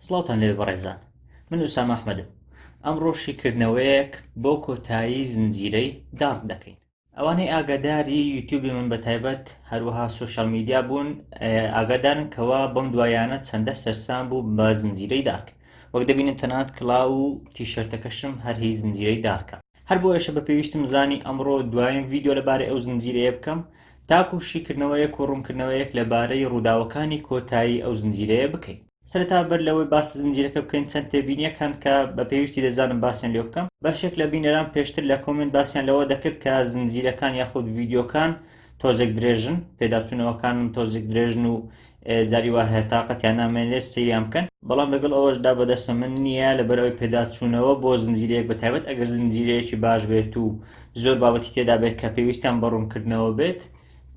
سڵاوتان لێبێ بەڕێزان من ئوسامە ئەحمەدم ئەمڕۆ شیکردنەوەیەک بۆ کۆتایی زنجیرەی Dark دەکەین. ئەوانەی ئاگاداری یوتیوبی من بەتایبەت هەروەها social media بوون ئاگادارن کەوا بەم دوایانە چەندە سەرسام بوو بە زنجیرەی Dark وەک دەبینن تەنانەت کڵاو و تیشەرتەکەشم هەر هی زنجیرەی Dark ە. هەر بۆیەشە بە پێویستم زانی ئەمڕۆ دوایین ڤیدیۆ لەبارەی ئەو زنجیرەیە بکەم تاکو شیکردنەوەیەک و ڕوونکردنەوەیەک لەبارەی ڕووداوەکانی کۆتایی ئەو زنجیرەیە بکەین. سەرەتا بەر لەوەی باس لە زنجیرەکە بکەین چەند تێبینیەک هەن کە بە پێویستی دەزانم باسیان لێ بکەم. بەشێک لە بینەران پێشتر لە comment باسیان لەوە دەکرد کە زنجیرەکان یاخود ڤیدیۆکان تۆزێک درێژن، پێداچوونەوەکانم تۆزێک درێژن و جاری وا هەیە تاقەتیان نامێنێت سەیریان بکەن، بەڵام لەگەڵ ئەوەشدا بەدەستە من نییە لەبەرئەوەی پێداچوونەوە بۆ زنجیرەیەک بەتایبەت ئەگەر زنجیرەیەکی باش بێت و زۆر بابەتی تێدا بێت کە پێویستیان بە ڕوونکردنەوە بێت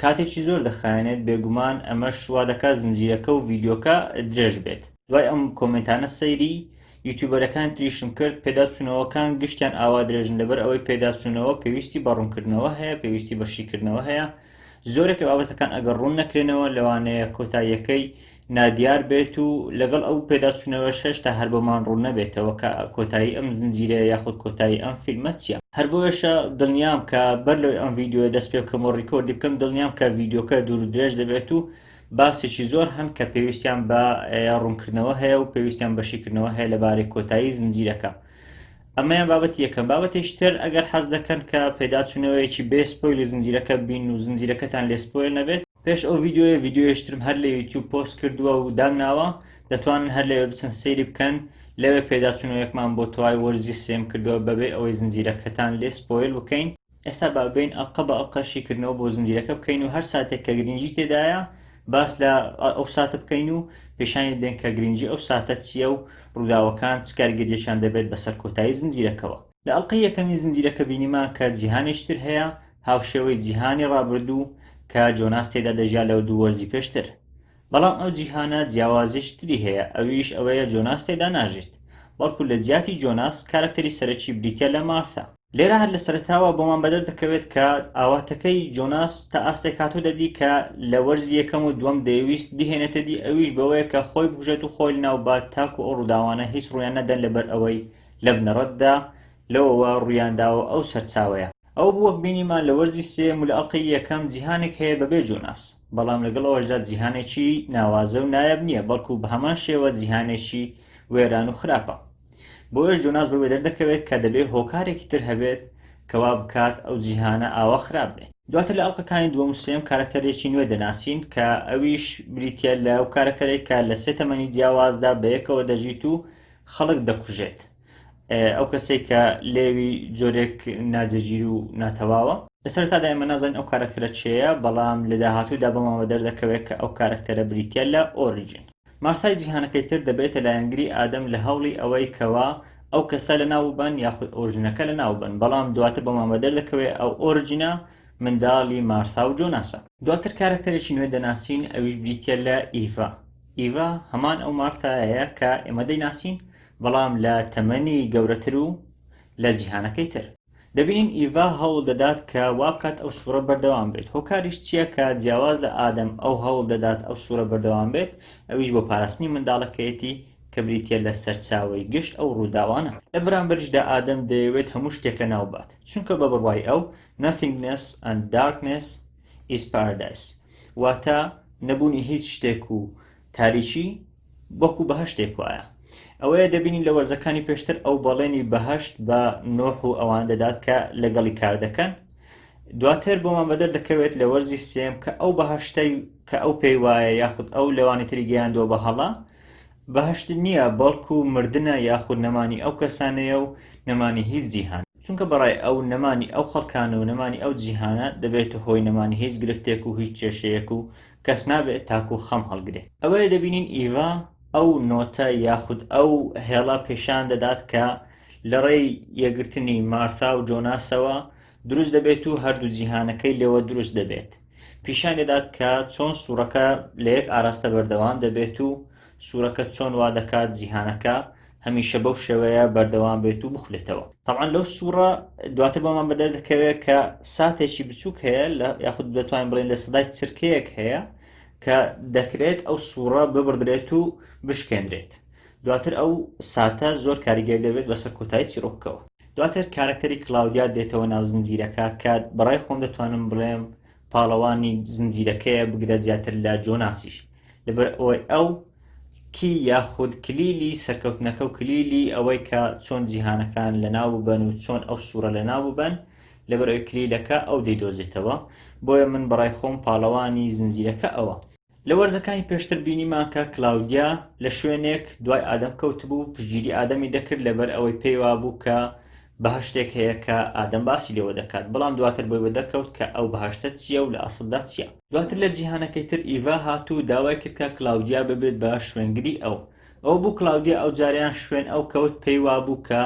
کاتێکی زۆر دەخایەنێت، بێگومان ئەمەش وا دەکات زنجیرەکە و ڤیدیۆکە درێژ بێت. دوای ئەم comment انە سەیری یوتیوبەرەکان تریشم کرد پێداچوونەوەکان گشتیان ئاوا درێژن لەبەر ئەوەی پێداچوونەوە پێویستی بە ڕوونکردنەوە هەیە پێویستی بە شیکردنەوە هەیە زۆرێک لە بابەتەکان ئەگەر ڕوون نەکرێنەوە لەوانەیە کۆتاییەکەی نادیار بێت و لەگەڵ ئەو پێداچوونەوەش هێشتا هەر بۆمان ڕوون نەبێتەوە کە کۆتایی ئەم زنجیرەیە یاخود کۆتایی ئەم فیلمە چییە. هەر بۆیەشە دڵنیام کە بەر لەوەی ئەم ڤیدیۆیە دەست پێ بکەم و record ی بکەم دڵنیام کە ڤیدیۆکە دوور و درێژ دەبێت و باسێکی زۆر هەن کە پێویستیان بە ڕوونکردنەوە هەیە و پێویستیان بە شیکردنەوە هەیە لەبارەی کۆتایی زنجیرەکە. ئەمەیان بابەتی یەکەم. بابەتێکی تر ئەگەر حەز دەکەن کە پێداچوونەوەیەکی بێ spoil ی زنجیرەکە بین و زنجیرەکەتان لێ spoil نەبێت، پێش ئەو ڤیدیۆیە ڤیدیۆیەکی ترم هەر لە یوتیوب پۆست کردووە و دامناوە، دەتوانن هەر لەوێ بچن سەیری بکەن، لەوێ پێداچوونەوەیەکمان بۆ تەوای وەرزی سێم کردووە بەبێ ئەوەی زنجیرەکەتان لێ spoil بکەین. ئێستا با بێین ئەڵقە بە ئەڵقە شیکردنەوە بۆ زنجیرەکە بکەین و هەر ساتێک کە گرنگی تێدایە باس لە ئەو ساتە بکەین و پیشانی بدەین کە گرنگی ئەو ساتە چییە و ڕووداوەکان چ کاریگەریەکیان دەبێت بەسەر کۆتایی زنجیرەکەوە. لە ئەڵقەی یەکەمی زنجیرەکە بینیمان کە جیهانێکی تر هەیە هاوشێوەی جیهانی ڕابردوو کە جۆناس تێدا دەژیا لە دوو وەرزی پێشتر بەڵام ئەو جیهانە جیاوازیی تری هەیە ئەویش ئەوەیە جۆناس تێدا ناژیت بەڵکو لە جیاتی جۆناس کارەکتەری سەرەکی بریتیە لە مارثا. لێرە هەر لە سەرەتاوە بۆمان بەدەر دەکەوێت کە ئاواتەکەی جۆناس تا ئاستێک هاتۆتە دی کە لە وەرزی یەکەم و دووەم دەیەویست بیهێنێتە دی ئەویش بەوەیە کە خۆی بکوژێت و خۆی لەناو بات تاکو ئەو ڕووداوانە هیچ ڕوویان نەدەن لەبەر ئەوەی لە بنەڕەتدا لەوەوە ڕوویانداوە ئەو سەرچاوەیە ئەوە بوو وەک بینیمان لە وەرزی سێیەم و لە ئەڵقەی یەکەم جیهانێک هەیە بەبێ جۆناس بەڵام لەگەڵ ئەوەشدا جیهانێکی ناوازە و نایاب نییە بەڵکو بە هەمان شێوە جیهانێکی وێران و خراپە. بۆیەش جۆناس بۆی بەدەردەکەوێت کە دەبێت هۆکارێکی تر هەبێت کە وا بکات ئەو جیهانە ئاوا خراپ بێت. دواتر لە ئەڵقەکانی دووەم و سێیەم کارەکتەرێکی نوێ دەناسین کە ئەویش بریتییە لەو کارەکتەرێک کە لە سێ تەمەنی جیاوازدا بەیەکەوە دەژیت و خەڵک دەکوژێت. ئەو کەسەی کە لێوی جۆرێک ناجێگیر و ناتەواوە. لە سەرەتادا ئێمە نازانین ئەو کارەکتەرە کێیە، بەڵام لە داهاتوودا بۆمان بەدەردەکەوێت کە ئەو کارەکتەرە بریتییە لە ئۆریجن. مارسای جیهانەکەی تر دەبێتە لایەنگری ئادەم لە هەوڵی ئەوەی کەوا ئەو کەسە لەناو ببەن یاخود ئۆرجنەکە لەناو ببەن بەڵام دواتر بۆمان بەدەر دەکەوێت ئەو ئۆرجنە منداڵی مارسا و جۆناسە. دواتر کارەکتەرێکی نوێ دەناسین ئەویش بریتیە لە ئیڤا ئیڤا هەمان ئەو مارتایەیە کە ئێمە دەیناسین بەڵام لە تەمەنی گەورەتر و لە جیهانەکەی تر. دەبینین ئیڤا هەوڵ دەدات کە وابکات ئەو سوڕە بەردەوام بێت، هۆکاریش چییە کە جیاواز لە ئادەم ئەو هەوڵ دەدات ئەو سوڕە بەردەوام بێت، ئەویش بۆ پاراستنی منداڵەکەیەتی کە بریتییە لە سەرچاوەی گشت ئەو ڕووداوانە. لە بەرامبەریشدا ئادەم دەیەوێت هەموو شتێک لەناو بات، چونکە بە بڕوای ئەو Nothingness and Darkness is Paradise واتە نەبوونی هیچ شتێک و تاریکی وەکو بەهەشتێک وایە. ئەوەیە دەبینین لە وەرزەکانی پێشتر ئەو بەڵێنی بەهەشت بە نۆح و ئەوان دەدات کە لەگەڵی کار دەکەن. دواتر بۆمان بەدەر دەکەوێت لە وەرزی سێم کە ئەو بەهەشتەی کە ئەو پێی وایە یاخود ئەو لەوانی تری گەیاندووە بە هەڵە بەهەشت نییە بەڵکو مردنە یاخود نەمانی ئەو کەسانەیە و نەمانی هیچ جیهان چونکە بەڕای ئەو نەمانی ئەو خەڵکانە و نەمانی ئەو جیهانە دەبێتە هۆی نەمانی هیچ گرفتێک و هیچ کێشەیەک و کەس نابێت تاکو خەم هەڵگرێت. ئەوەیە دەبینین ئیڤا ئەو نۆتە یاخود ئەو هێڵە پێشان دەدات کە لەڕێی یەکگرتنی مارثا و جۆناسەوە دروست دەبێت و هەردوو جیهانەکەی لێوە دروست دەبێت. پیشان دەدات کە چۆن سوڕەکە لە یەک ئاراستە بەردەوام دەبێت و سوڕەکە چۆن وا دەکات جیهانەکە هەمیشە بەو شێوەیە بەردەوام بێت و بخولێتەوە. تەبعەن لەو سوڕە دواتر بۆمان بەدەر دەکەوێت کە ساتێکی بچووک هەیە لە یاخود دەتوانین بڵێن لە سەدای چرکەیەک هەیە کە دەکرێت ئەو سوڕە ببڕدرێت و بشکێنرێت. دواتر ئەو ساتە زۆر کاریگەر دەبێت بەسەر کۆتایی چیڕۆکەوە. دواتر کارەکتەری کلاودیا دێتەوە ناو زنجیرەکە کە بەڕای خۆم دەتوانم بڵێم پاڵەوانی زنجیرەکەیە بگرە زیاتر لە جۆناسیش لەبەر ئەوەی ئەو کی یاخود کلیلی سەرکەوتنەکە و کلیلی ئەوەی کە چۆن جیهانەکان لەناو ببەن و چۆن ئەو سوورە لەناو ببەن لەبەر ئەوی کلیلەکە ئەو دەیدۆزێتەوە بۆیە من بەڕای خۆم پاڵەوانی زنجیرەکە ئەوە. لە وەرزەکانی پێشتر بینیمان کە کلاودیا لە شوێنێک دوای ئادەم کەوتبوو پشتگیری ئادەمی دەکرد لەبەر ئەوەی پێی وابوو کە بەهەشتێک هەیە کە ئادەم باسی لێوە دەکات بەڵام دواتر بۆی بەدەرکەوت کە ئەو بەهەشتە چییە و لە ئەسڵدا چییە. دواتر لە جیهانەکەی تر ئیڤا هات و داوای کرد کە کلاودیا ببێت بە شوێنگری ئەو. ئەوە بوو کلاودیا ئەو جارەیان شوێن ئەو کەوت پێی وابوو کە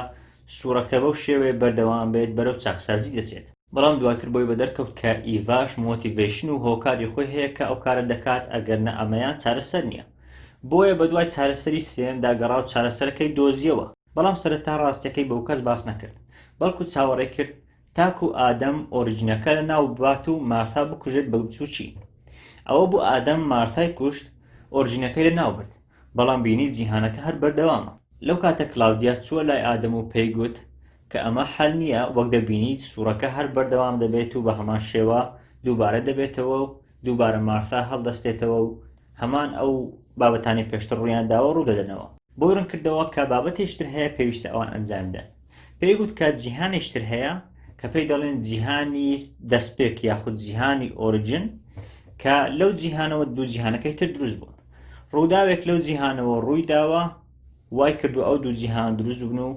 سوڕەکە بەو شێوەیە بەردەوام بێت بەرەو چاکسازی دەچێت. بەڵام دواتر بۆی بەدەرکەوت کە ئیڤاش motivation و هۆکاری خۆی هەیە کە ئەو کارە دەکات ئەگەرنا ئەمەیان چارەسەر نییە. بۆیە بەدوای چارەسەری سێیەمدا گەڕا و چارەسەرەکەی دۆزیەوە. بەڵام سەرەتا ڕاستیەکەی بەو کەس باس نەکرد بەڵکو چاوەڕێی کرد تاکو ئادەم origin ەکە لەناو ببات و مارثا بکوژێت بە بچوکی. ئەوە بوو ئادەم مارثای کوشت origin ەکەی لەناو برد بەڵام بینی جیهانەکە هەر بەردەوامە. لەو کاتە کلاودیا چووە لای ئادەم و پێی گوت کە ئەمە حەل نییە وەک دەبینیت سوڕەکە هەر بەردەوام دەبێت و بە هەمان شێوە دووبارە دەبێتەوە و دووبارە مارثا هەڵدەستێتەوە و هەمان ئەو بابەتانەی پێشتر ڕوویان داوە ڕوودەدەنەوە. بۆی ڕوونکردەوە کە بابەتێکی تر هەیە پێویستە ئەوان ئەنجامی بدەن. پێی گوت کە جیهانێکی تر هەیە کە پێی دەڵێن جیهانی دەستپێک یاخود جیهانی origin کە لەو جیهانەوە دوو جیهانەکەی تر دروست بوون. ڕووداوێک لەو جیهانەوە ڕووی داوە وای کردو ئەو دوو جیهان دروست بن و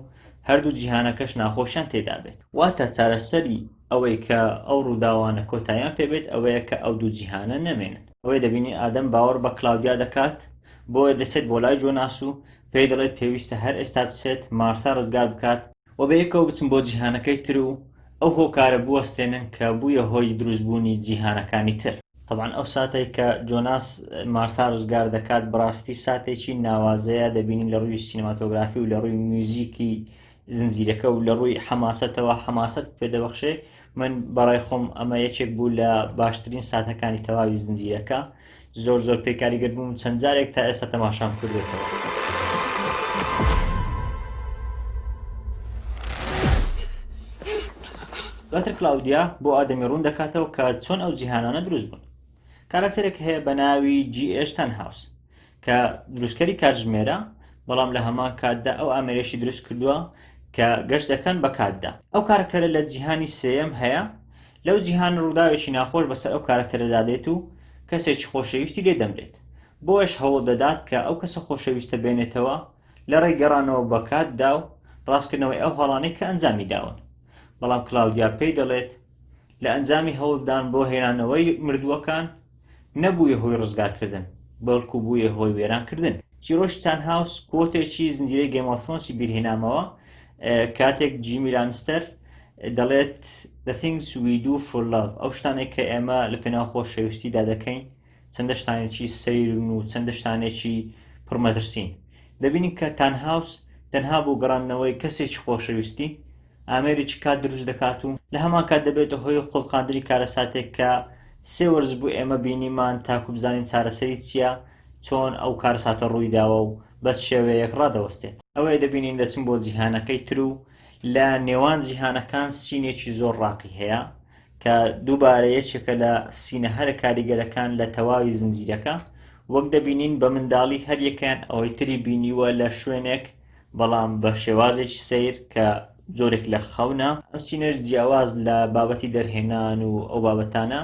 هەردوو جیهانەکەش ناخۆشیان تێدا بێت. واتە چارەسەری ئەوەی کە ئەو ڕووداوانە کۆتاییان پێ بێت ئەوەیە کە ئەو دوو جیهانە نەمێنن. ئەوەی دەبینین ئادەم باوەڕ بە کلاودیا دەکات بۆیە دەچێت بۆ لای جۆناس و پێی دەڵێت پێویستە هەر ئێستا بچێت مارثا ڕزگار بکات، و بەیەکەوە بچن بۆ جیهانەکەی تر و ئەو هۆکارە بوەستێنن کە بوویە هۆی دروستبوونی جیهانەکانی تر. تەبعەن ئەو ساتەی کە جۆناس مارثا ڕزگار دەکات بەڕاستی ساتێکی ناوازەیە، دەبینین لە ڕووی سینەماتۆگرافی و لە ڕووی میوزیکی زنجیرەکە و لە ڕووی حەماسەتەوە حەماسەت پێدەبەخشێ. من بەڕای خۆم ئەمە یەکێک بوو لە باشترین ساتەکانی تەواوی زنجیرەکە، زۆر زۆر پێی کاریگەر بووم چەند جارێک تا ئێستا تەماشام کردێتەوە. دواتر کلاودیا بۆ ئادەمی ڕوون دەکاتەوە کە چۆن ئەو جیهانانە دروست بوون. کاراکتەرێک هەیە بە ناوی جی ئێش تانهاوس کە دروستکەری کاتژمێرە، بەڵام لە هەمان کاتدا ئەو ئامێرێکی دروست کردووە کە گەشت دەکەن بە کاتدا. ئەو کارکتەرە لە جیهانی سێیەم هەیە، لەو جیهان ڕووداوێکی ناخۆش بەسەر ئەو کارکتەرەدا دێت و کەسێکی خۆشەویستی لێ دەمرێت، بۆیەش هەوڵ دەدات کە ئەو کەسە خۆشەویستە بێنێتەوە لە ڕێی گەڕانەوە بە کاتدا و ڕاستکردنەوەی ئەو هەڵانەی کە ئەنجامی داون. بەڵام کلاودیا پێی دەڵێت لە ئەنجامی هەوڵدان بۆ هێنانەوەی مردووەکان نەبوویە هۆی ڕزگارکردن، بەڵکو بوویە هۆی وێرانکردن. چیرۆکی تانهاوس quote ێکی زنجیرەی Game of Thrones ی بیرهێنامەوە کاتێک جیمی لانستەر دەڵێت The things we do for love، ئەو شتانێک کە ئێمە لە پێناو خۆشەویستیدا دەکەین چەندە شتانێکی سەیرن و چەندە شتانێکی پڕمەترسین. دەبینین کە تانهاوس تەنها بۆ گەڕاندنەوەی کەسێکی خۆشەویستی ئامێرێکی کات دروست دەکات و لە هەمان کات دەبێتە هۆی خوڵقاندنی کارەساتێک کە سێ وەرز بوو ئێمە بینیمان تاکو بزانین چارەسەری چییە، چۆن ئەو کارەساتە ڕوویداوە و بە چ شێوەیەک ڕادەوەستێت. ئەوەیە دەبینین دەچن بۆ جیهانەکەی تر و لە نێوان جیهانەکان scene ێکی زۆر ڕاقی هەیە کە دووبارە یەکێکە لە scene ە هەرە کاریگەرەکان لە تەواوی زنجیرەکە. وەک دەبینین بە منداڵی هەریەکەیان ئەوەی تری بینیوە لە شوێنێک بەڵام بە شێوازێکی سەیر کە جۆرێک لە خەونە. ئەم scene ەش جیاواز لە بابەتی دەرهێنان و ئەو بابەتانە،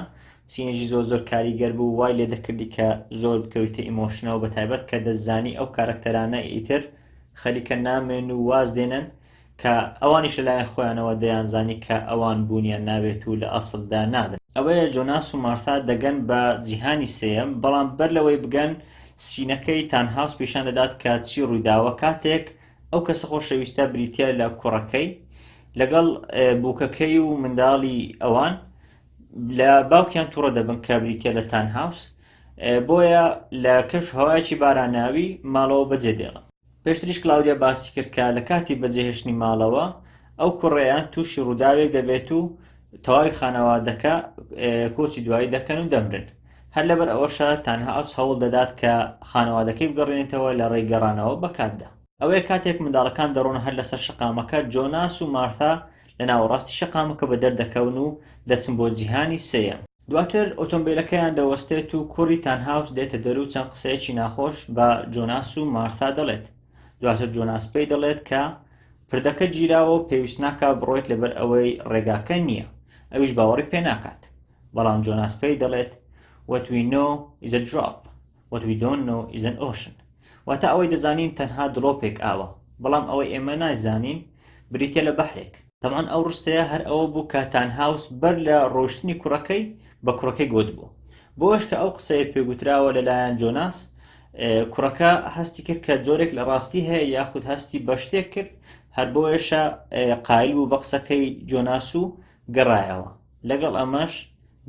scene ێکی زۆر زۆر کاریگەر بوو، وای لێ دەکردی کە زۆر بکەویتە emotion ەوە، بە تایبەت کە دەزانی ئەو کارەکتەرانە ئیتر خەریکە نامێن و واز دێنن، کە ئەوانیش لەلایەن خۆیانەوە دەیانزانی کە ئەوان بوونیان نابێت و لە ئەسڵدا نابن. ئەوەیە جۆناس و مارثا دەگەن بە جیهانی سێیەم، بەڵام بەر لەوەی بگەن scene ەکەی تانهاوس پیشان دەدات کە چی ڕوویداوە کاتێک ئەو کەسە خۆشەویستە بریتییە لە کوڕەکەی لەگەڵ بووکەکەی و منداڵی ئەوان لە باوکیان تووڕە دەبن کە بریتییە لە تانهاوس، بۆیە لە کەش هەوایەکی باراناوی ماڵەوە بەجێ دێڵن. پێشتریش کلاودیا باسی کرد کە لە کاتی بەجێهێشتنی ماڵەوە ئەو کوڕەیان تووشی ڕووداوێک دەبێت و تەواوی خانەوادەکە کۆچی دوایی دەکەن و دەمرن. هەر لەبەر ئەوەشە تانهاوس هەوڵ دەدات کە خانەوادەکەی بگەڕێنێتەوە لە ڕێی گەڕانەوە بە کاتدا. ئەوەیە کاتێک منداڵەکان دەڕۆن هەر لەسەر شەقامەکە جۆناس و مارثا لە ناوەڕاستی شەقامەکە بەدەر دەکەون و دەچن بۆ جیهانی سێیەم. دواتر ئۆتۆمبیلەکەیان دەوەستێت و کوڕی تانهاوس دێتە دەر و چەند قسەیەکی ناخۆش بە جۆناس و مارثا دەڵێت. دواتر جۆناس پێی دەڵێت کە پردەکە گیراوە و پێویست ناکات بڕۆیت لەبەر ئەوەی ڕێگاکە نییە. ئەویش باوەڕی پێ ناکات. بەڵام جۆناس پێی دەڵێت What we know is a drop. What we don't know is an ocean. واتە ئەوەی دەزانین تەنها دڵۆپێک ئاوە، بەڵام ئەوەی ئێمە نایزانین بریتیە لە بەحرێک. تەبعەن ئەو ڕستەیە هەر ئەوە بوو کە تانهاوس بەر لە ڕۆیشتنی کوڕەکەی بە کوڕەکەی گوتبوو. بۆیەش کە ئەو قسەیە پێگوتراوە لەلایەن جۆناس، کوڕەکە هەستی کرد کە جۆرێک لە ڕاستی هەیە یاخود هەستی بە شتێک کرد، هەر بۆیەشە قایل بوو بە قسەکەی جۆناس و گەڕایەوە. لەگەڵ ئەمەش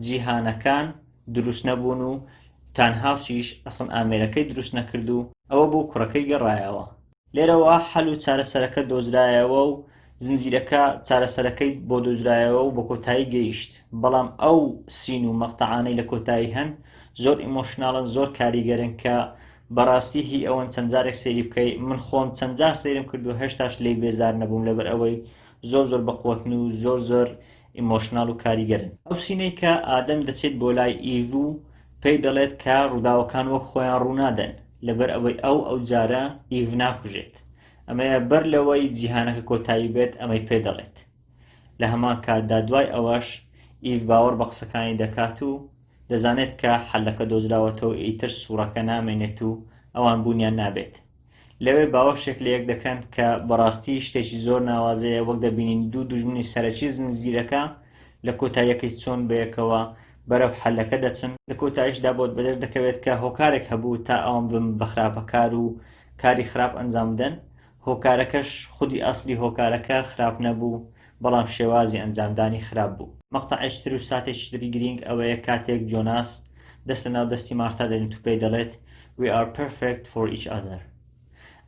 جیهانەکان دروست نەبوون و تانهاوسیش ئەسڵەن ئامێرەکەی دروست نەکرد و ئەوە بوو کوڕەکەی گەڕایەوە. لێرەوە حەل و چارەسەرەکە دۆزرایەوە و زنجیرەکە چارەسەرەکەی بۆ دۆزرایەوە و بە کۆتایی گەیشت، بەڵام ئەو scene و مەقتەعانەی لە کۆتایی هەن زۆر emotional ن زۆر کاریگەرن کە بەڕاستی هی ئەوەن چەند جارێک سەیری بکەی من خۆم چەند جار سەیرم کرد و هێشتاش لێی بێزار نەبووم لەبەر ئەوەی زۆر زۆر بەقوەتن و زۆر زۆر emotional و کاریگەرن. ئەو scene ەی کە ئادەم دەچێت بۆ لای ئیڤ و پێی دەڵێت کە ڕووداوەکان وەک خۆیان ڕوونادەن لەبەر ئەوەی ئەو ئەوجارە ئیڤ ناکوژێت ئەمەیە بەر لەوەی جیهانەکە کۆتایی بێت ئەمەی پێ دەڵێت لە هەمان کاتدا دوای ئەوەش ئیڤ باوەڕ بە قسەکانی دەکات و دەزانێت کە حەلەکە دۆزراوەتەوە ئیتر سوڕەکە نامێنێت و ئەوان بوونیان نابێت لەوێ باوەشێک لە یەک دەکەن کە بەڕاستی شتێکی زۆر ناوازەیە وەک دەبینین دوو دوژمنی سەرەکی زنجیرەکە لە کۆتاییەکەی چۆن بەیەکەوە بەرەو حەلەکە دەچن لە کۆتاییشدا بۆت بەدەر دەکەوێت کە هۆکارێک هەبوو تا ئەوان ببن بە خراپەکار و کاری خراپ ئەنجام بدەن هۆکارەکەش خودی ئەسلی هۆکارەکە خراپ نەبوو بەڵام شێوازی ئەنجامدانی خراپ بوو. مەقتەعێکی تر و ساتێکی تری گرینگ ئەوەیە کاتێک جۆناس دەست لەناو دەستی مارتا دەنێت و پێی دەڵێت We are perfect for each other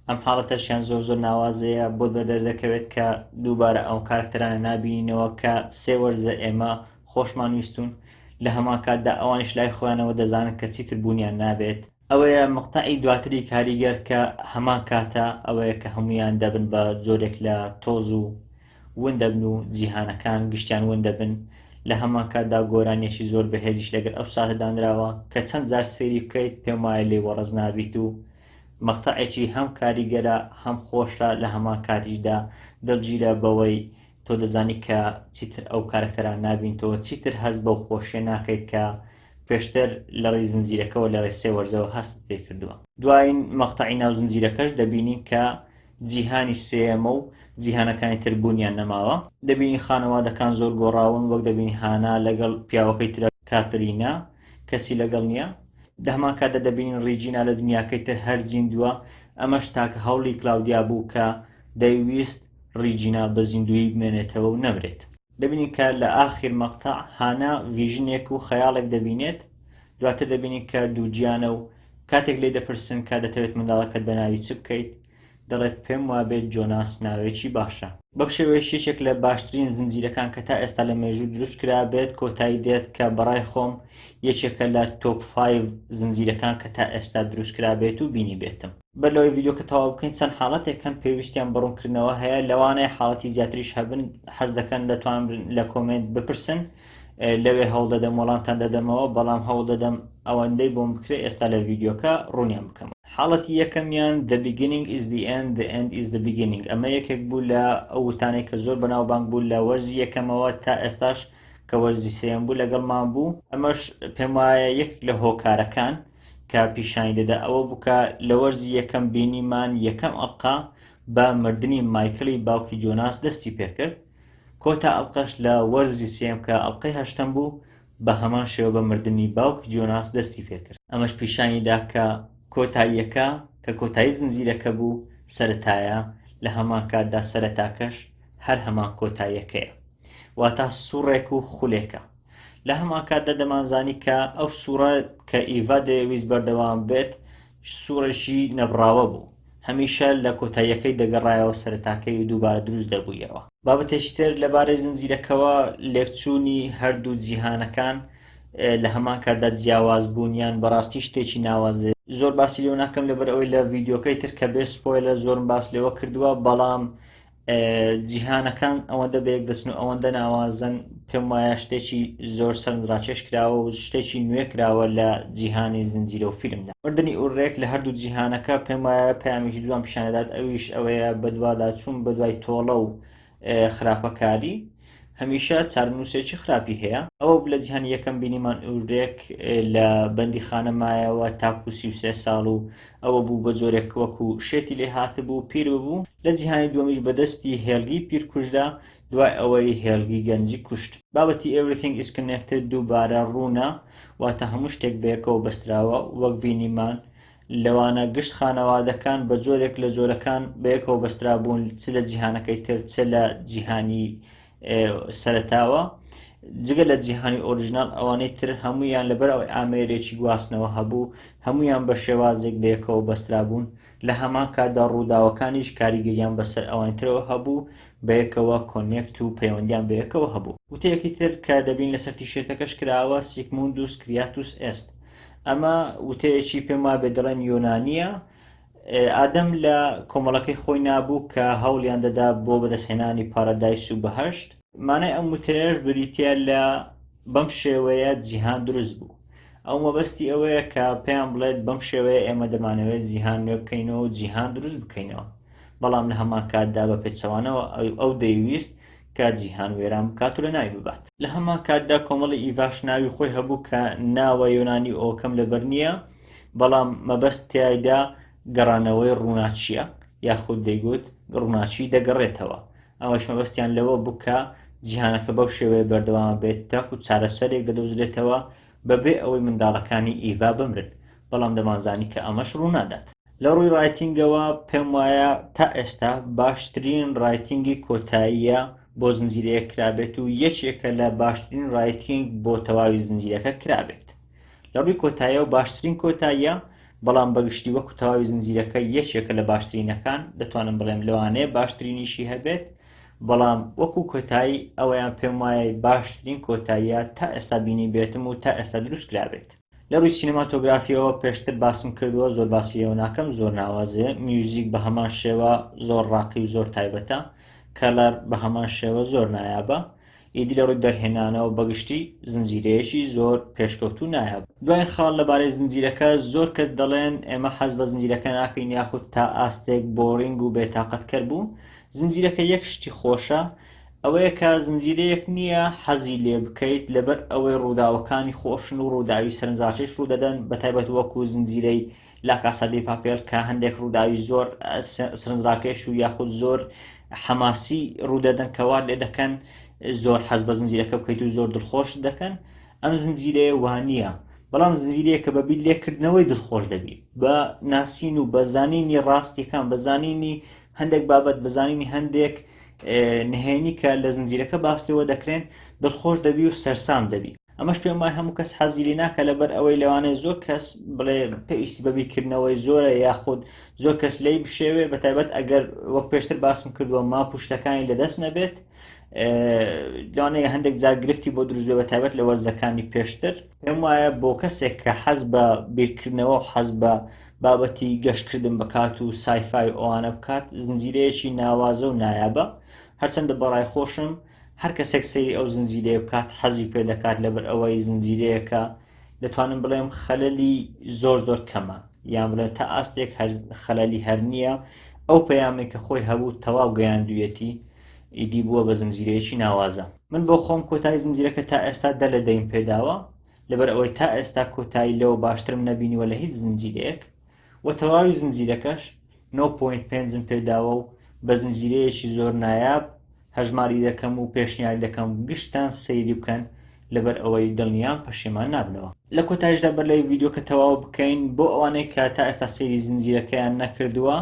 ئەم حاڵەتەشیان زۆر زۆر ناوازەیە بۆت بەدەر دەکەوێت کە دووبارە ئەو کارکتەرانە نابینینەوە کە سێ وەرزە ئێمە خۆشمان ویستون لە هەمان کاتدا ئەوانیش لای خۆیانەوە دەزانن کە چیتر بوونیان نابێت ئەوەیە مەقتەعی دواتری کاریگەر کە هەمان کاتە ئەوەیە کە هەمویان دەبن بە جۆرێک لە تۆز و ون دەبن و جیهانەکان گشتیان ون دەبن لە هەمان کاتدا گۆرانیەکی زۆر بەهێزیش لەگەر ئەو ساتە دانراوە کە چەند جار سەیری بکەیت پێم وایە لێی وەڕەز نابیت و مەقتەعێکی هەم کاریگەرە هەم خۆشە لە هەمان کاتیشدا دڵگیرە بەوەی تۆ دەزانی کە چیتر ئەو کارەکتەران نابینتەوە چیتر هەست بەو خۆشیە ناکەیت کە پێشتر لە ڕێی زنجیرەکەوە لە ڕێی سێ وەرزەوە هەستت پێ کردووە. دوایین مەقتەعی ناو زنجیرەکەش دەبینین کە جیهانی سێیەمە و جیهانەکانی تر بوونیان نەماوە. دەبینین خانەوادەکان زۆر گۆڕاون وەک دەبینین هانا لەگەڵ پیاوەکەی ترە کاثرینا کەسی لەگەڵ نییە. لە هەمان کاتدا دەبینین ڕیجینا لە دنیاکەی تر هەر زیندووە ئەمەش تاکە هەوڵی کلاودیا بوو کە دەیویست ڕیجینا بە زیندوویی بمێنێتەوە و نەمرێت. دەبینین کە لە ئاخیر مەقتەع هانا vision ێک و خەیاڵێک دەبینێت، دواتر دەبینین کە دووگیانە و کاتێک لێی دەپرسن کە دەتەوێت منداڵەکەت بە ناوی چ بکەیت، دەڵێت پێم وابێت جۆناس ناوێکی باشە. بەم شێوەیەش یەکێک لە باشترین زنجیرەکان کە تا ئێستا لە مێژوو دروست کرابێت کۆتایی دێت کە بەڕای خۆم یەکێکە لە top 5 زنجیرەکان کە تا ئێستا دروست کرابێت و بینیبێتم. بەر لەوەی ڤیدیۆکە تەواو بکەین چەند حاڵەتێک هەن پێویستیان بە ڕوونکردنەوە هەیە لەوانەیە حاڵەتی زیاتریش هەبن حەز دەکەن دەتوان لە comment بپرسن لەوێ هەوڵ دەدەم وەڵامتان دەدەمەوە بەڵام هەوڵ دەدەم ئەوەندەی بۆم بکرێ ئێستا لە ڤیدیۆکە ڕوونیان بکەم حاڵەتی یەکەمیان The beginning is the end, the end is the beginning ئەمە یەکێک بوو لە ئەو وتانەی کە زۆر بەناوبانگ بوو لە وەرزی یەکەمەوە تا ئێستاش کە وەرزی سێیەم بوو لەگەڵمان بوو ئەمەش پێم وایە یەک لە هۆکارەکان کە پیشانی دەدا ئەوە بوو کە لە وەرزی یەکەم بینیمان یەکەم ئەڵقە بە مردنی مایکلی باوکی جۆناس دەستی پێکرد کۆتا ئەڵقەش لە وەرزی سێم کە ئەڵقەی هەشتەم بوو بە هەمان شێوە بە مردنی باوکی جۆناس دەستی پێکرد ئەمەش پیشانی دا کە کۆتاییەکە کە کۆتایی زنجیرەکە بوو سەرەتایە لە هەمان کاتدا سەرەتاکەش هەر هەمان کۆتاییەکەیە واتا سوڕێک و خولێکە لە هەمان کاتدا دەمانزانی کە ئەو سوڕە کە ئیڤا دەیەویست بەردەوام بێت سوڕێکی نەبڕاوە بوو هەمیشە لە کۆتاییەکەی دەگەڕایەوە سەرەتاکەی و دووبارە دروست دەبوویەوە. بابەتێکی تر لەبارەی زنجیرەکەوە لێکچوونی هەردوو جیهانەکان لە هەمان کاتدا جیاواز بوونیان بەڕاستی شتێکی ناوازەیە. زۆر باسی لێوە ناکەم لەبەر ئەوەی لە ڤیدیۆکەی تر کە بێ spoiler ە زۆرم باس لێوە کردووە، بەڵام جیهانەکان ئەوەندە بەیەک دەچن و ئەوەندە ناوازەن، پێم وایە شتێکی زۆر سەرنجڕاکێش کراوە و شتێکی نوێ کراوە لە جیهانی زنجیرە و فیلمدا. مردنی ئورێک لە هەردوو جیهانەکە پێم وایە پەیامێکی جوان پیشان دەدات، ئەویش ئەوەیە بەدواداچوون بەدوای تۆڵە و خراپەکاری هەمیشە چارەنووسێکی خراپی هەیە. ئەوە لە جیهانی یەکەم بینیمان ئورێک لە بەندیخانە مایەوە تاکو 33 ساڵ و ئەوە بوو بە جۆرێک وەکو شێتی لێ هاتبوو پیر ببوو. لە جیهانی دووەمیش بەدەستی هێلگی پیر کوژرا دوای ئەوەی هێلگی گەنجی کوشت. بابەتی Everything is Connected دووبارە ڕوونە، واتە هەموو شتێک بەیەکەوە بەستراوە، وەک بینیمان لەوانە گشت خانەوادەکان بە جۆرێک لە جۆرەکان بەیەکەوە بەسترابوون چ لە جیهانەکەی تر چ لە جیهانی سەرەتاوە، جگە لە جیهانی original ئەوانەی تر هەمویان لەبەر ئەوەی ئامێرێکی گواستنەوە هەبوو هەمویان بە شێوازێک بەیەکەوە بەسترابوون، لە هەمان کاتدا ڕووداوەکانیش کاریگەریان بەسەر ئەوانی ترەوە هەبوو، بەیەکەوە connect و پەیوەندیان بەیەکەوە هەبوو. وتەیەکی تر کە دەبین لەسەر تیشێرتەکەش کراوە Sic mundus creatus est، ئەمە وتەیەکی پێم وابێ دەڵێن یۆنانییە، ئادەم لە کۆمەڵەکەی خۆی نابوو کە هەوڵیان دەدا بۆ بەدەستهێنانی paradise و بەهەشت. مانای ئەم وتەیەش بریتییە لە بەم شێوەیە جیهان دروست بوو. ئەو مەبەستی ئەوەیە کە پێیان بڵێت بەم شێوەیە ئێمە دەمانەوێت جیهان نوێ بکەینەوە و جیهان دروست بکەینەوە، بەڵام لە هەمان کاتدا بە پێچەوانەوە ئەو دەیویست کە جیهان وێران بکات و لەناوی ببات. لە هەمان کاتدا کۆمەڵی ئیڤاش ناوی خۆی هەبوو کە ناوە یۆنانی ئەوکەم لەبەر نییە، بەڵام مەبەست تیایدا گەڕانەوەی ڕووناکییە، یاخود دەیگوت ڕووناکی دەگەڕێتەوە. ئەوەش مەبەستیان لەوە بوو کە جیهانەکە بەو شێوەیە بەردەوام بێت تاکو چارەسەرێک دەدۆزرێتەوە بەبێ ئەوەی منداڵەکانی ئیڤا بمرن، بەڵام دەمانزانی کە ئەمەش ڕوونادات. لە ڕووی writing ەوە پێم وایە تا ئێستا باشترین writing ی کۆتاییە بۆ زنجیرەیەک کرابێت و یەکێکە لە باشترین writing بۆ تەواوی زنجیرەکە کرابێت. لە ڕووی کۆتاییەوە باشترین کۆتاییە، بەڵام بەگشتی وەکو تەواوی زنجیرەکە یەکێکە لە باشترینەکان، دەتوانم بڵێم لەوانەیە باشترینیشی هەبێت، بەڵام وەکو کۆتایی ئەوەیان پێم وایە باشترین کۆتاییە تا ئێستا بینیبێتم و تا ئێستا دروست کرابێت. لە ڕووی سینەماتۆگرافیەوە پێشتر باسم کردووە زۆر باسی لێوە ناکەم زۆر ناوازەیە، میوزیک بە هەمان شێوە زۆر ڕاقی و زۆر تایبەتە، color بە هەمان شێوە زۆر نایابە، ئیدی لە ڕووی دەرهێنانەوە بەگشتی زنجیرەیەکی زۆر پێشکەوتوو نایابە. دواین خاڵ لەبارەی زنجیرەکە، زۆر کەس دەڵێن ئێمە حەز بە زنجیرەکە ناکەین یاخود تا ئاستێک boring و بێتاقەتکەر بوو، زنجیرەکە یەک شتی خۆشە ئەوەیە کە زنجیرەیەک نییە حەزی لێ بکەیت لەبەر ئەوەی ڕووداوەکانی خۆشن و ڕووداوی سەرنجڕاکێش ڕوودەدەن، بەتایبەت وەکو زنجیرەی لا کاسا دی پاپێل کە هەندێک ڕووداوی زۆر سەرنجڕاکێش و یاخود زۆر حەماسی ڕوودەدەن کە وات لێ دەکەن زۆر حەز بە زنجیرەکە بکەیت و زۆر دڵخۆش دەکەن. ئەم زنجیرەیە وانییە، بەڵام زنجیرەیەکە بە بیر لێکردنەوەی دڵخۆش دەبی، بە ناسین و بە زانینی ڕاستیەکان، بە زانینی هەندێک بابەت، بە زانینی هەندێک نهێنی کە لە زنجیرەکە باس لێوە دەکرێن دڵخۆش دەبی و سەرسام دەبی. ئەمەش پێم وایە هەموو کەس حەزی لێ ناکە، لەبەر ئەوەی لەوانەیە زۆر کەس بڵێ پێویستی بە بیرکردنەوەی زۆرە یاخود زۆر کەس لێی بشێوێ، بەتایبەت ئەگەر وەک پێشتر باسم کردووە map و شتەکانی لەدەست نەبێت، لەوانەیە هەندێک جار گرفتی بۆ دروست بێ بەتایبەت لە وەرزەکانی پێشتر. پێم وایە بۆ کەسێک کە حەز بە بیرکردنەوە و حەز بە بابەتی گەشتکردن بکات و sci-fi و ئەوانە بکات زنجیرەیەکی ناوازە و نایابە. هەرچەندە بەڕای خۆشم هەر کەسێک سەیری ئەو زنجیرەیە بکات حەزی پێ دەکات، لەبەر ئەوەی زنجیرەیەکە دەتوانم بڵێم خەلەلی زۆر زۆر کەمە، یان بڵێم تا ئاستێک هەر خەلەلی هەر نییە. ئەو پەیامێک کە خۆی هەبوو تەواو گەیاندوویەتی، ئیدی بووە بە زنجیرەیەکی ناوازە. من بۆ خۆم کۆتایی زنجیرەکە تا ئێستا 10 لە 10یم پێداوە، لەبەر ئەوەی تا ئێستا کۆتایی لەوە باشترم نەبینیوە لە هیچ زنجیرەیەک و تەواوی زنجیرەکەش 9.5م پێداوە و بە زنجیرەیەکی زۆر نایاب هەژماری دەکەم و پێشنیاری دەکەم گشتتان سەیری بکەن، لەبەر ئەوەی دڵنیام پەشیمان نابنەوە. لە کۆتاییشدا بەر لەوەی ڤیدیۆکە تەواو بکەین بۆ ئەوانەی کە تا ئێستا سەیری زنجیرەکەیان نەکردووە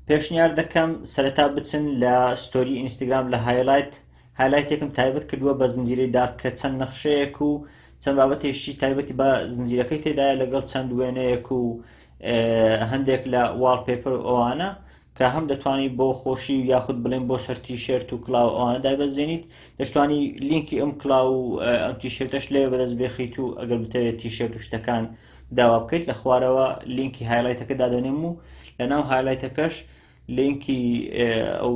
پێشنیار دەکەم سەرەتا بچن لە story ئینستاگرام لە highlight highlight ێکم تایبەت کردووە بە زنجیرەی دارک کە چەند نەخشەیەک و چەند بابەتێکی تایبەتی بە زنجیرەکەی تێدایە لەگەڵ چەند وێنەیەک و هەندێک لە wallpaper و ئەوانە کە هەم دەتوانی بۆ خۆشی و یاخود بڵێن بۆ سەر تیشێرت و کڵاو ئەوانە دایبەزێنیت، دەشتوانی لینکی ئەم کڵاو و ئەم تیشێرتەش لەوێ بەدەست بێخیت و ئەگەر بتەوێت تیشێرت و شتەکان داوا بکەیت. لە خوارەوە لینکی highlight ەکە دادەنێم و لەناو highlight ەکەش لینکی ئەو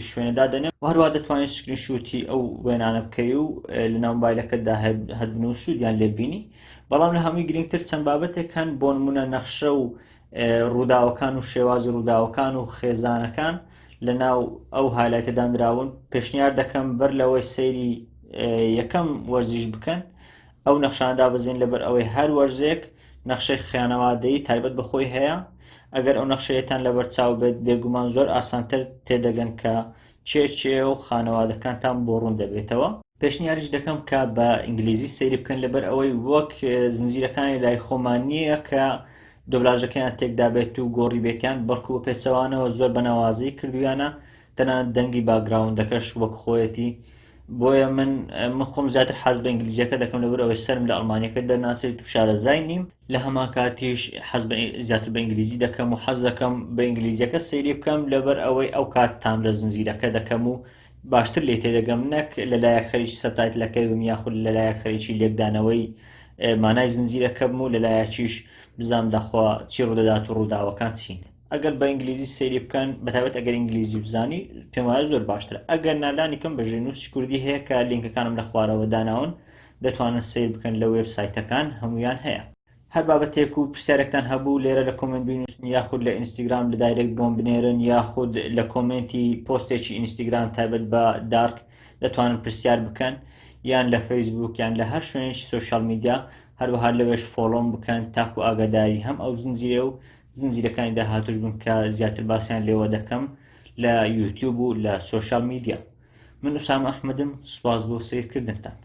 شوێنە دادەنێم و هەروە دەتوانیت screenshot ی ئەو وێنانە بکەی و لەناو مۆبایلەکەتدا هەبن و سوودیان لێبینی. بەڵام لە هەمووی گرنگتر چەند بابەتێک هەن، بۆ نمونە نەخشە و ڕووداوەکان و شێوازی ڕووداوەکان و خێزانەکان لە ناو ئەو highlight ە دانراون. پێشنیار دەکەم بەر لەوەی سەیری یەکەم وەرزیش بکەن ئەو نەخشانە دابەزێن، لەبەر ئەوەی هەر وەرزێک نەخشەی خیانەوادەی تایبەت بە خۆی هەیە. ئەگەر ئەو نەخشەیەتان لەبەر چاو بێت بێگومان زۆر ئاسانتر تێدەگەن کە چێ چێ و خانەوادەکانتان بۆ ڕوون دەبێتەوە. پێشنیاریش دەکەم کە بە ئینگلیزی سەیری بکەن، لەبەر ئەوەی وەک زنجیرەکانی لای خۆمان نییە کە دۆبلاژەکەیان تێکدا بێت و گۆڕی بێتیان، بەڵکو بە پێچەوانەوە زۆر بە ناوازەی کردویانە، تەنانەت دەنگی background ەکەش وەک خۆیەتی. بۆیە من خۆم زیاتر حەز بە ئینگلیزیەکە دەکەم، لەبەر ئەوەی سەرم لە ئەڵمانیەکە دەرناچێت و شارەزای نیم. لە هەمان کاتیش حەز بە زیاتر بە ئینگلیزی دەکەم و حەز دەکەم بە ئینگلیزیەکە سەیری بکەم، لەبەر ئەوەی ئەو کات تام لە زنجیرەکە دەکەم و باشتر لێ تێدەگەم، نەک لەلایەک خەریکی subtitle ەکەی بم یاخود لەلایەک خەریکی لێکدانەوەی مانای زنجیرەکە بم و لەلایەکیش بزانم داخوا چی ڕوودەدات و ڕووداوەکان چین. ئەگەر بە ئینگلیزی سەیری بکەن، بەتایبەت ئەگەر ئینگلیزی بزانی پێم وایە زۆر باشترە. ئەگەر نالانی کەم بە ژێرنووسی کوردی هەیە کە لینکەکانم لە خوارەوە داناون، دەتوانن سەیر بکەن لە وێبسایتەکان هەمویان هەیە. هەر بابەتێک و پرسیارێکتان هەبوو لێرە لە comment بینووسن، یاخود لە ئینستاگرام لە direct بۆم بنێرن، یاخود لە comment ی پۆستێکی ئینستاگرام تایبەت بە دارک دەتوانن پرسیار بکەن، یان لە فەیسبوک یان لە هەر شوێنێکی social media. هەروەها لەوێش follow م بکەن تاکو ئاگاداری هەم ئەو زنجیرە و زنجیرەکانی داهاتوش بن کە زیاتر باسیان لێوە دەکەم لە یوتیوب و لە social media. من ئوسامە ئەحمەدم، سوپاس بۆ سەیرکردنتان.